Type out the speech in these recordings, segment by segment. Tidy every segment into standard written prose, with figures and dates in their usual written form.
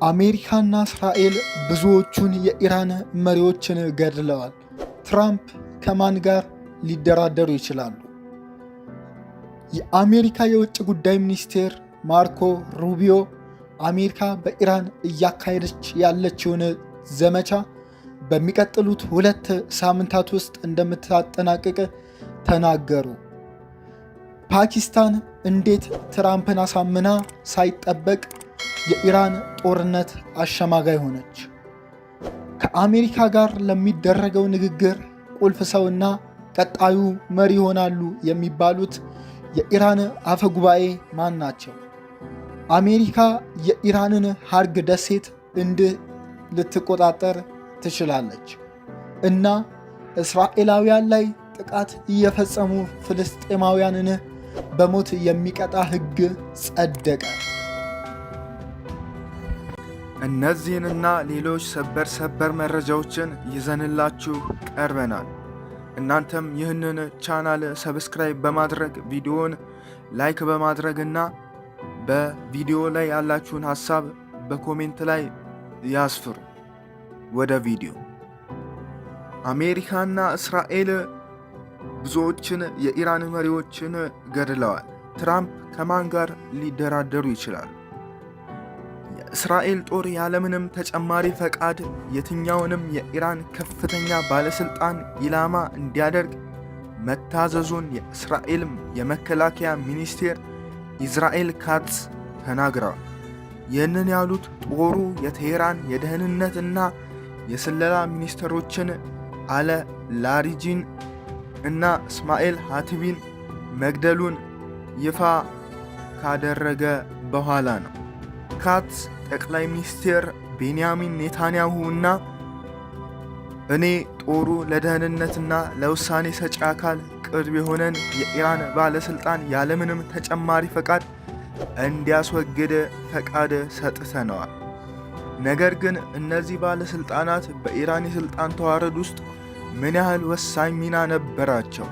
አሜሪካና እስራኤል ብዙዎቹን የኢራን መሪዎችን ገድለዋል። ትራምፕ ከማን ጋር ሊደራደሩ ይችላሉ? የአሜሪካ የውጭ ጉዳይ ሚኒስቴር ማርኮ ሩቢዮ አሜሪካ በኢራን እያካሄደች ያለችውን ዘመቻ በሚቀጥሉት 2 ሳምንታት ውስጥ እንደምታጠናቅቅ ተናገሩ። ፓኪስታን እንዴት ትራምፕን አሳምና ሳይጠበቅ የኢራን ጦርነት አሸማጋይ ሆነች? ከአሜሪካ ጋር ለሚደረገው ንግግር ቁልፍ ሰውና ቀጣዩ መሪ ይሆናሉ የሚባሉት የኢራን አፈ ጉባኤ ማን ናቸው? አሜሪካ የኢራንን ሃርግ ደሴት እንዲህ ልትቆጣጠር ትችላለች እና እስራኤላውያን ላይ ጥቃት እየፈጸሙ ፍልስጤማውያንን በሞት የሚቀጣ ሕግ ጸደቀ። እነዚህንና ሌሎች ሰበር ሰበር መረጃዎችን ይዘንላችሁ ቀርበናል። እናንተም ይህንን ቻናል subscribe በማድረግ፣ ቪዲዮን like በማድረግ እና በቪዲዮ ላይ ያላችሁን ሀሳብ በ comment ላይ ያስፍሩ። ወደ ቪዲዮ። አሜሪካና እስራኤል ብዙዎችን የኢራን መሪዎችን ገድለዋል። ትራምፕ ከማን ጋር ሊደራደሩ ይችላሉ? የእስራኤል ጦር ያለምንም ተጨማሪ ፈቃድ የትኛውንም የኢራን ከፍተኛ ባለስልጣን ኢላማ እንዲያደርግ መታዘዙን የእስራኤል የመከላከያ ሚኒስቴር ኢዝራኤል ካትስ ተናግረዋል። ይህንን ያሉት ጦሩ የቴሄራን የደህንነት እና የስለላ ሚኒስትሮችን አሊ ላሪጃኒን እና እስማኤል ሃቲቢን መግደሉን ይፋ ካደረገ በኋላ ነው። ካትስ ጠቅላይ ሚኒስትር ቤንያሚን ኔታንያሁ እና እኔ ጦሩ ለደህንነትና ለውሳኔ ሰጪ አካል ቅርብ የሆነን የኢራን ባለስልጣን ያለምንም ተጨማሪ ፈቃድ እንዲያስወግድ ፈቃድ ሰጥተነዋል። ነገር ግን እነዚህ ባለስልጣናት በኢራን የስልጣን ተዋረድ ውስጥ ምን ያህል ወሳኝ ሚና ነበራቸው?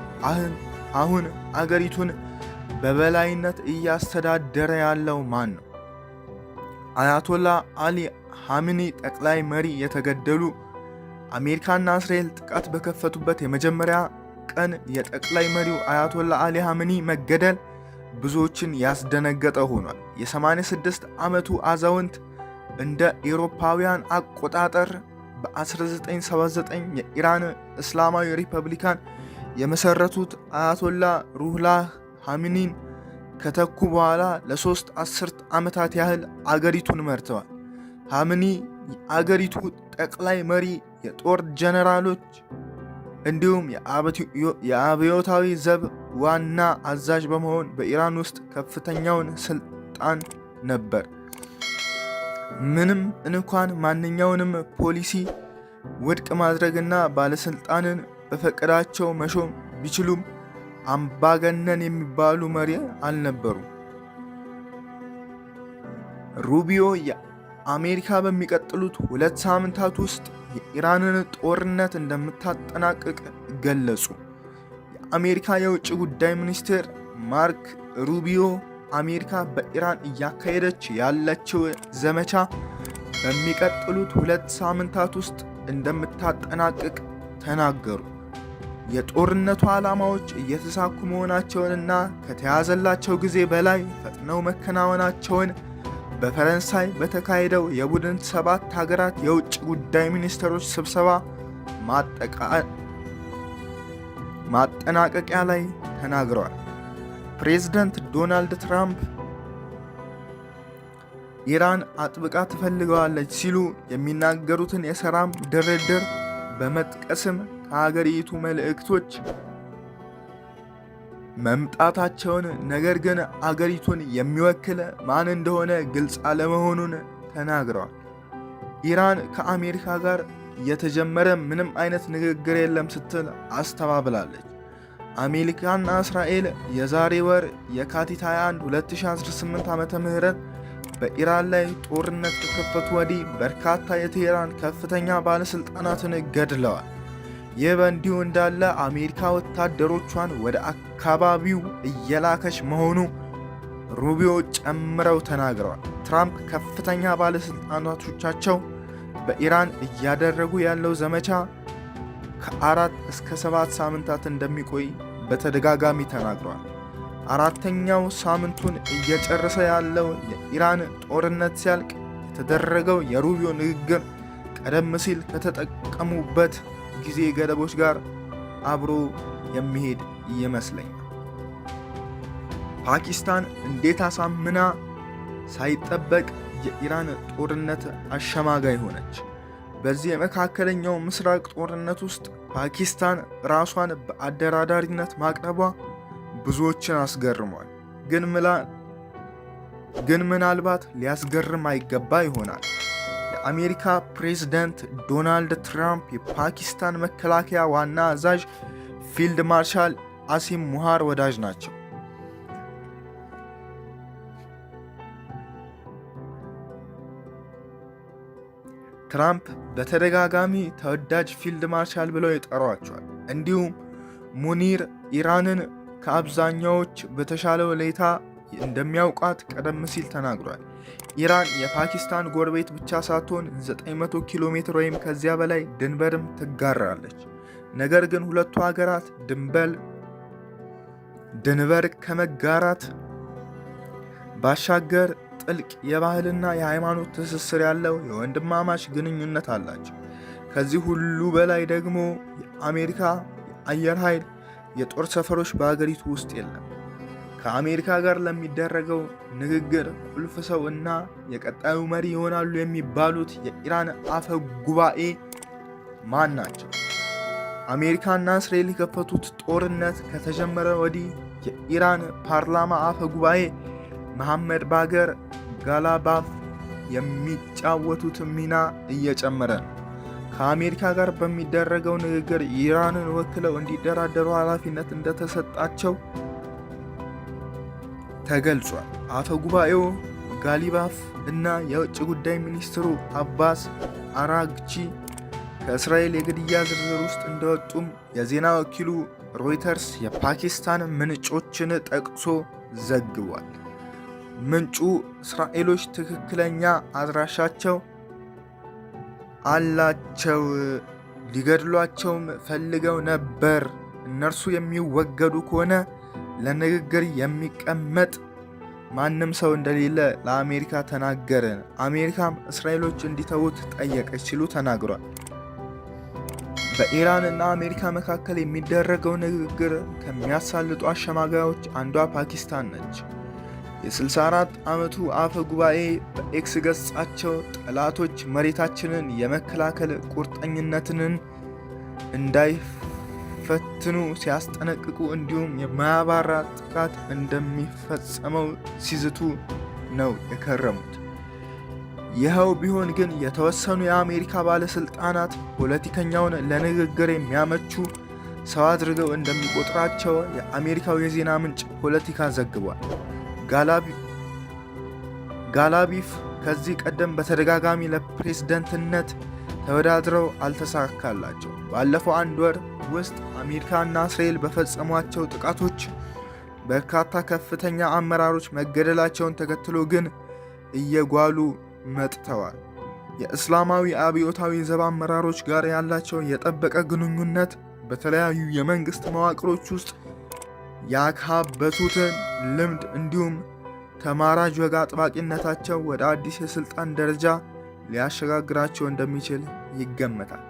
አሁን አገሪቱን በበላይነት እያስተዳደረ ያለው ማን ነው? አያቶላ አሊ ሐሚኒ ጠቅላይ መሪ የተገደሉ አሜሪካና እስራኤል ጥቃት በከፈቱበት የመጀመሪያ ቀን የጠቅላይ መሪው አያቶላ አሊ ሐሚኒ መገደል ብዙዎችን ያስደነገጠ ሆኗል። የ86 ዓመቱ አዛውንት እንደ ኤሮፓውያን አቆጣጠር በ1979 የኢራን እስላማዊ ሪፐብሊካን የመሰረቱት አያቶላ ሩህላህ ሐሚኒን ከተኩ በኋላ ለ3 አስርት ዓመታት ያህል አገሪቱን መርተዋል። ሐሚኒ የአገሪቱ ጠቅላይ መሪ፣ የጦር ጀነራሎች እንዲሁም የአብዮታዊ ዘብ ዋና አዛዥ በመሆን በኢራን ውስጥ ከፍተኛውን ስልጣን ነበር። ምንም እንኳን ማንኛውንም ፖሊሲ ውድቅ ማድረግና ባለስልጣንን በፈቃዳቸው መሾም ቢችሉም አምባገነን የሚባሉ መሪ አልነበሩም። ሩቢዮ የአሜሪካ በሚቀጥሉት 2 ሳምንታት ውስጥ የኢራንን ጦርነት እንደምታጠናቅቅ ገለጹ። የአሜሪካ የውጭ ጉዳይ ሚኒስቴር ማርክ ሩቢዮ አሜሪካ በኢራን እያካሄደች ያለችው ዘመቻ በሚቀጥሉት 2 ሳምንታት ውስጥ እንደምታጠናቅቅ ተናገሩ። የጦርነቱ ዓላማዎች እየተሳኩ መሆናቸውንና ከተያዘላቸው ጊዜ በላይ ፈጥነው መከናወናቸውን በፈረንሳይ በተካሄደው የቡድን 7 ሀገራት የውጭ ጉዳይ ሚኒስትሮች ስብሰባ ማጠናቀቂያ ላይ ተናግረዋል። ፕሬዝደንት ዶናልድ ትራምፕ ኢራን አጥብቃ ትፈልገዋለች ሲሉ የሚናገሩትን የሰላም ድርድር በመጥቀስም ከሀገሪቱ መልእክቶች መምጣታቸውን ነገር ግን አገሪቱን የሚወክል ማን እንደሆነ ግልጽ አለመሆኑን ተናግረዋል። ኢራን ከአሜሪካ ጋር የተጀመረ ምንም አይነት ንግግር የለም ስትል አስተባብላለች። አሜሪካና እስራኤል የዛሬ ወር የካቲት 21 2018 ዓ.ም በኢራን ላይ ጦርነት ከከፈቱ ወዲህ በርካታ የቴህራን ከፍተኛ ባለሥልጣናትን ገድለዋል። ይህ በእንዲሁ እንዳለ አሜሪካ ወታደሮቿን ወደ አካባቢው እየላከች መሆኑ ሩቢዮ ጨምረው ተናግረዋል። ትራምፕ ከፍተኛ ባለሥልጣናቶቻቸው በኢራን እያደረጉ ያለው ዘመቻ ከ4 እስከ 7 ሳምንታት እንደሚቆይ በተደጋጋሚ ተናግረዋል። አራተኛው ሳምንቱን እየጨረሰ ያለው የኢራን ጦርነት ሲያልቅ የተደረገው የሩቢዮ ንግግር ቀደም ሲል ከተጠቀሙበት ጊዜ ገደቦች ጋር አብሮ የሚሄድ ይመስለኛል። ፓኪስታን እንዴት አሳምና ሳይጠበቅ የኢራን ጦርነት አሸማጋይ ሆነች? በዚህ የመካከለኛው ምስራቅ ጦርነት ውስጥ ፓኪስታን ራሷን በአደራዳሪነት ማቅረቧ ብዙዎችን አስገርሟል። ግን ምናልባት ሊያስገርም አይገባ ይሆናል። የአሜሪካ ፕሬዝደንት ዶናልድ ትራምፕ የፓኪስታን መከላከያ ዋና አዛዥ ፊልድ ማርሻል አሲም ሙኒር ወዳጅ ናቸው። ትራምፕ በተደጋጋሚ ተወዳጅ ፊልድ ማርሻል ብለው ይጠሯቸዋል። እንዲሁም ሙኒር ኢራንን ከአብዛኛዎች በተሻለ ሁኔታ እንደሚያውቋት ቀደም ሲል ተናግሯል። ኢራን የፓኪስታን ጎረቤት ብቻ ሳትሆን 900 ኪሎ ሜትር ወይም ከዚያ በላይ ድንበርም ትጋራለች። ነገር ግን ሁለቱ ሀገራት ድንበር ከመጋራት ባሻገር ጥልቅ የባህልና የሃይማኖት ትስስር ያለው የወንድማማች ግንኙነት አላቸው። ከዚህ ሁሉ በላይ ደግሞ የአሜሪካ የአየር ኃይል የጦር ሰፈሮች በሀገሪቱ ውስጥ የለም። ከአሜሪካ ጋር ለሚደረገው ንግግር ቁልፍ ሰው እና የቀጣዩ መሪ ይሆናሉ የሚባሉት የኢራን አፈ ጉባኤ ማን ናቸው? አሜሪካና እስራኤል የከፈቱት ጦርነት ከተጀመረ ወዲህ የኢራን ፓርላማ አፈ ጉባኤ መሐመድ ባገር ጋሊባፍ የሚጫወቱት ሚና እየጨመረ ነው። ከአሜሪካ ጋር በሚደረገው ንግግር ኢራንን ወክለው እንዲደራደሩ ኃላፊነት እንደተሰጣቸው ተገልጿል። አፈ ጉባኤው ጋሊባፍ እና የውጭ ጉዳይ ሚኒስትሩ አባስ አራግቺ ከእስራኤል የግድያ ዝርዝር ውስጥ እንደወጡም የዜና ወኪሉ ሮይተርስ የፓኪስታን ምንጮችን ጠቅሶ ዘግቧል። ምንጩ እስራኤሎች ትክክለኛ አድራሻቸው አላቸው፣ ሊገድሏቸውም ፈልገው ነበር። እነርሱ የሚወገዱ ከሆነ ለንግግር የሚቀመጥ ማንም ሰው እንደሌለ ለአሜሪካ ተናገረ። አሜሪካም እስራኤሎች እንዲተዉት ጠየቀች ሲሉ ተናግሯል። በኢራን እና አሜሪካ መካከል የሚደረገው ንግግር ከሚያሳልጡ አሸማጋዮች አንዷ ፓኪስታን ነች። የ64 ዓመቱ አፈ ጉባኤ በኤክስ ገጻቸው ጠላቶች መሬታችንን የመከላከል ቁርጠኝነትንን እንዳይፈትኑ ሲያስጠነቅቁ እንዲሁም የማያባራ ጥቃት እንደሚፈጸመው ሲዝቱ ነው የከረሙት። ይኸው ቢሆን ግን የተወሰኑ የአሜሪካ ባለስልጣናት ፖለቲከኛውን ለንግግር የሚያመቹ ሰው አድርገው እንደሚቆጥራቸው የአሜሪካው የዜና ምንጭ ፖለቲካ ዘግቧል። ጋሊባፍ ከዚህ ቀደም በተደጋጋሚ ለፕሬዝደንትነት ተወዳድረው አልተሳካላቸው። ባለፈው አንድ ወር ውስጥ አሜሪካና እስራኤል በፈጸሟቸው ጥቃቶች በርካታ ከፍተኛ አመራሮች መገደላቸውን ተከትሎ ግን እየጓሉ መጥተዋል። የእስላማዊ አብዮታዊ ዘብ አመራሮች ጋር ያላቸው የጠበቀ ግንኙነት በተለያዩ የመንግስት መዋቅሮች ውስጥ ያካበቱትን ልምድ እንዲሁም ተማራጅ ወግ አጥባቂነታቸው ወደ አዲስ የስልጣን ደረጃ ሊያሸጋግራቸው እንደሚችል ይገመታል።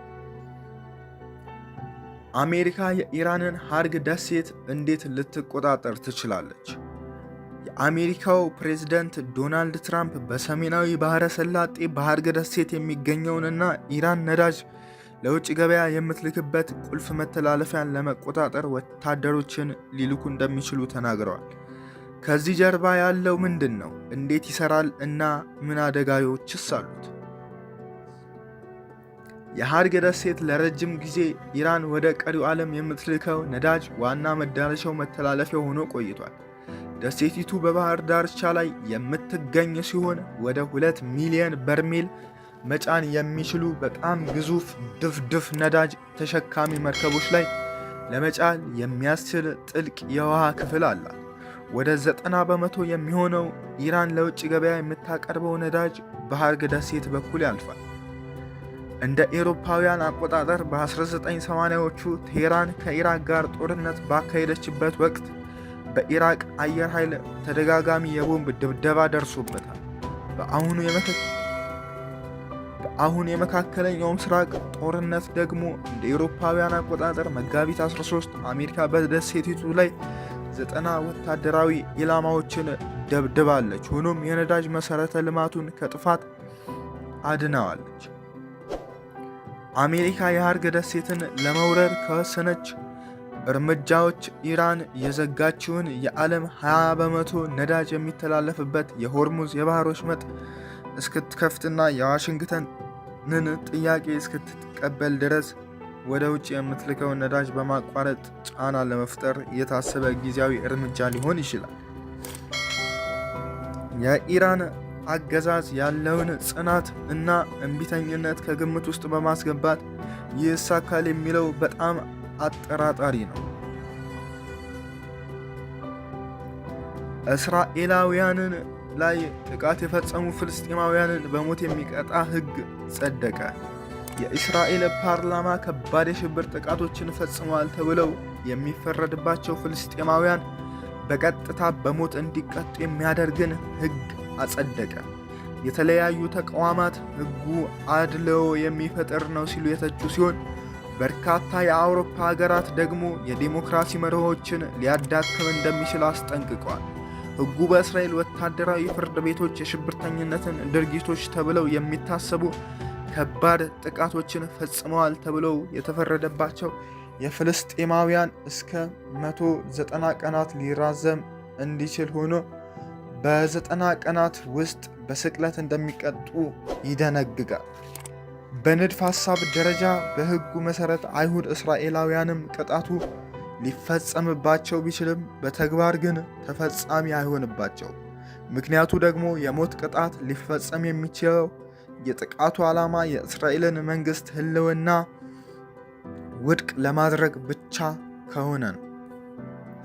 አሜሪካ የኢራንን ሀርግ ደሴት እንዴት ልትቆጣጠር ትችላለች? የአሜሪካው ፕሬዝደንት ዶናልድ ትራምፕ በሰሜናዊ ባህረ ሰላጤ በሀርግ ደሴት የሚገኘውንና ኢራን ነዳጅ ለውጭ ገበያ የምትልክበት ቁልፍ መተላለፊያን ለመቆጣጠር ወታደሮችን ሊልኩ እንደሚችሉ ተናግረዋል። ከዚህ ጀርባ ያለው ምንድን ነው? እንዴት ይሰራል? እና ምን አደጋዎችስ አሉት? የሀርግ ደሴት ለረጅም ጊዜ ኢራን ወደ ቀሪው ዓለም የምትልከው ነዳጅ ዋና መዳረሻው መተላለፊያ ሆኖ ቆይቷል። ደሴቲቱ በባህር ዳርቻ ላይ የምትገኝ ሲሆን ወደ 2 ሚሊዮን በርሜል መጫን የሚችሉ በጣም ግዙፍ ድፍድፍ ነዳጅ ተሸካሚ መርከቦች ላይ ለመጫን የሚያስችል ጥልቅ የውሃ ክፍል አላት። ወደ 90% የሚሆነው ኢራን ለውጭ ገበያ የምታቀርበው ነዳጅ በሃርግ ደሴት በኩል ያልፋል። እንደ ኤሮፓውያን አቆጣጠር በ1980ዎቹ ቴህራን ከኢራቅ ጋር ጦርነት ባካሄደችበት ወቅት በኢራቅ አየር ኃይል ተደጋጋሚ የቦምብ ድብደባ ደርሶበታል። በአሁኑ የመካከለኛው ምስራቅ ጦርነት ደግሞ እንደ ኤሮፓውያን አቆጣጠር መጋቢት 13 አሜሪካ በደሴቲቱ ላይ 90 ወታደራዊ ኢላማዎችን ደብድባለች። ሆኖም የነዳጅ መሠረተ ልማቱን ከጥፋት አድናዋለች። አሜሪካ የሃርግ ደሴትን ለመውረር ከወሰነች እርምጃዎች ኢራን የዘጋችውን የዓለም 20% ነዳጅ የሚተላለፍበት የሆርሙዝ የባህር ወሽመጥ እስክትከፍትና የዋሽንግተንን ጥያቄ እስክትቀበል ድረስ ወደ ውጭ የምትልከውን ነዳጅ በማቋረጥ ጫና ለመፍጠር የታሰበ ጊዜያዊ እርምጃ ሊሆን ይችላል። የኢራን አገዛዝ ያለውን ጽናት እና እምቢተኝነት ከግምት ውስጥ በማስገባት ይሳካል የሚለው በጣም አጠራጣሪ ነው። እስራኤላውያንን ላይ ጥቃት የፈጸሙ ፍልስጤማውያንን በሞት የሚቀጣ ሕግ ጸደቀ። የእስራኤል ፓርላማ ከባድ የሽብር ጥቃቶችን ፈጽመዋል ተብለው የሚፈረድባቸው ፍልስጤማውያን በቀጥታ በሞት እንዲቀጡ የሚያደርግን ሕግ አጸደቀ። የተለያዩ ተቋማት ሕጉ አድልዎ የሚፈጥር ነው ሲሉ የተቹ ሲሆን በርካታ የአውሮፓ ሀገራት ደግሞ የዲሞክራሲ መርሆችን ሊያዳክም እንደሚችል አስጠንቅቀዋል። ሕጉ በእስራኤል ወታደራዊ ፍርድ ቤቶች የሽብርተኝነትን ድርጊቶች ተብለው የሚታሰቡ ከባድ ጥቃቶችን ፈጽመዋል ተብለው የተፈረደባቸው የፍልስጤማውያን እስከ 190 ቀናት ሊራዘም እንዲችል ሆኖ በ90 ቀናት ውስጥ በስቅለት እንደሚቀጡ ይደነግጋል። በንድፍ ሐሳብ ደረጃ በሕጉ መሠረት አይሁድ እስራኤላውያንም ቅጣቱ ሊፈጸምባቸው ቢችልም በተግባር ግን ተፈጻሚ አይሆንባቸው። ምክንያቱ ደግሞ የሞት ቅጣት ሊፈጸም የሚችለው የጥቃቱ ዓላማ የእስራኤልን መንግሥት ሕልውና ውድቅ ለማድረግ ብቻ ከሆነ ነው።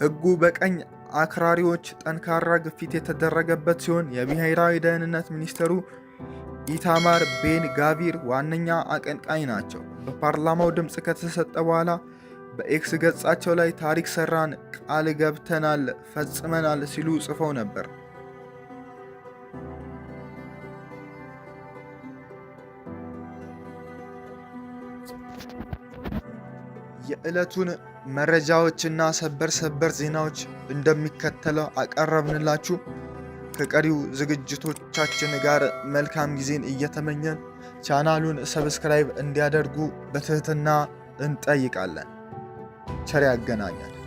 ሕጉ በቀኝ አክራሪዎች ጠንካራ ግፊት የተደረገበት ሲሆን የብሔራዊ ደህንነት ሚኒስትሩ ኢታማር ቤን ጋቪር ዋነኛ አቀንቃኝ ናቸው። በፓርላማው ድምፅ ከተሰጠ በኋላ በኤክስ ገጻቸው ላይ ታሪክ ሰራን፣ ቃል ገብተናል፣ ፈጽመናል ሲሉ ጽፈው ነበር። የዕለቱን መረጃዎችና ሰበር ሰበር ዜናዎች እንደሚከተለው አቀረብንላችሁ። ከቀሪው ዝግጅቶቻችን ጋር መልካም ጊዜን እየተመኘን ቻናሉን subscribe እንዲያደርጉ በትህትና እንጠይቃለን። ቸር ያገናኛል።